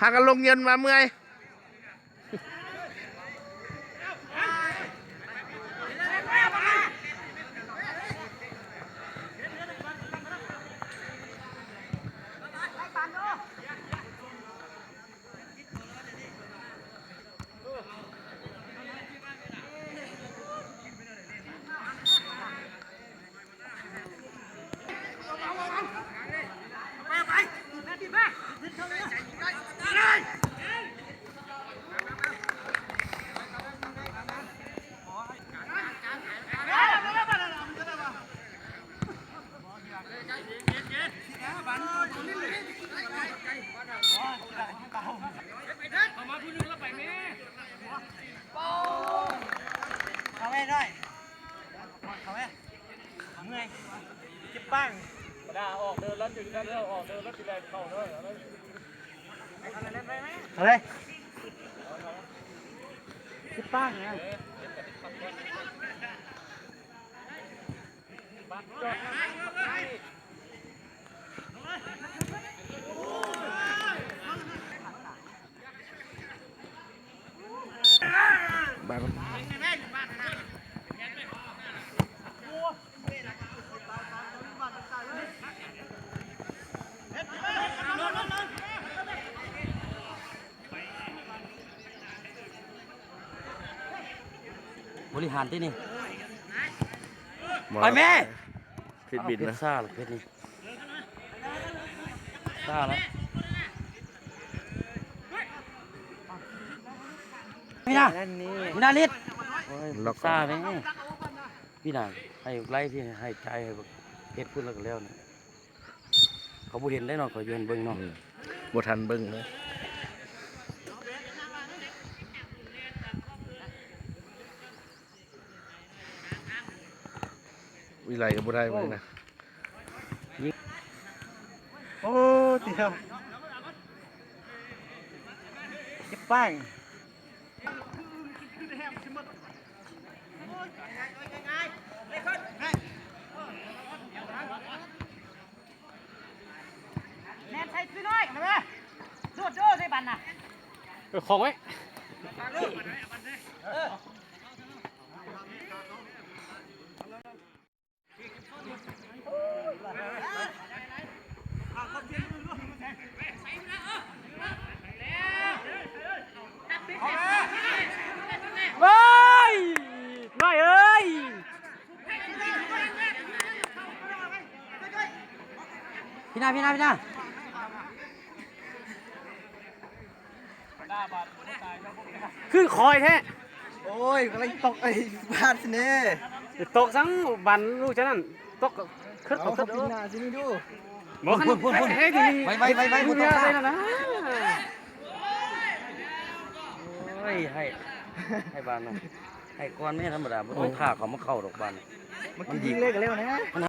ພາກັນລົງເຢັນມາເມື່ອຍ. ເຂົ້າໄວ້ໜ້ອຍ ເຂົ້າໄວ້ ເມື່ອຍ ເຈັບປາກ ບໍ່ໄດ້ອອກເດີນແລ້ວ ຈຶ່ງໄດ້ແລ້ວ ອອກເດີນແລ້ວ ຊິແລ່ນເຂົ້າເດີ ເອົາເລີຍ ເອົາເລີຍ ເຈັບປາກນະ. ບໍລິຫານຕິນີ້ ບໍ່ ໄປແມ່ ຜິດບິດນະ ຜິດຊາລະ ຜິດນີ້ ຊາລະ ມີນາ ມີນາລິດ ໂອ້ຍ ລັອກ ຊາແມ່ ມີນາ ໃຫ້ໄລ່ທີ່ໃຫ້ຈ່າຍ ໃຫ້ເຮັດພຸ້ນແລ້ວກໍແລ້ວນີ້. ເຂົາບໍ່ເຫັນໄດ້ເນາະ ເຂົາຢູ່ຫັ້ນເບິ່ງເນາະ ອືມ ບໍ່ທັນເບິ່ງເລີຍ ວິໄລກໍບໍ່ໄດ້ເບິ່ງນະ ໂອ້ ຕິເອົາ ເຈັບປາກ. ແມ່ນໃສ່ຕົວນ້ອຍ ໂດດໂດດໃສ່ບັນນະ ເອີ ຂອງໄວ້. ເອີຍ ນ້ອຍເອີຍ ພີ່ນາ ພີ່ນາ ພີ່ນາ. ຄືຄອຍແທ້ ໂອ້ຍ ກຳລັງຕົກໄອ້ບາດນີ້ ຕົກສັງບານລູກເຈົ້ານັ້ນ ຕົກ ເອົາ ເຂົາ ເຂົາ ເຂົາ ປີນໜ້າຊິນີ້ດູ ບໍ່ ພຸ້ນ ພຸ້ນ ພຸ້ນ ເຮີ້ຍ ໄວໆໆໆ ບໍ່ຕົກ ໄປແລ້ວນະ ໂອ້ຍ ໃຫ້ ໃຫ້ບານນະ ໃຫ້ກ່ອນແມ່ ທຳມະດາ ບໍ່ຕ້ອງ ໂອ້ຍ ຖ້າເຂົາມາເຂົ້າດອກບານ ມັນ ມັນຍິງເລີຍກໍແລ້ວນະ ມັນ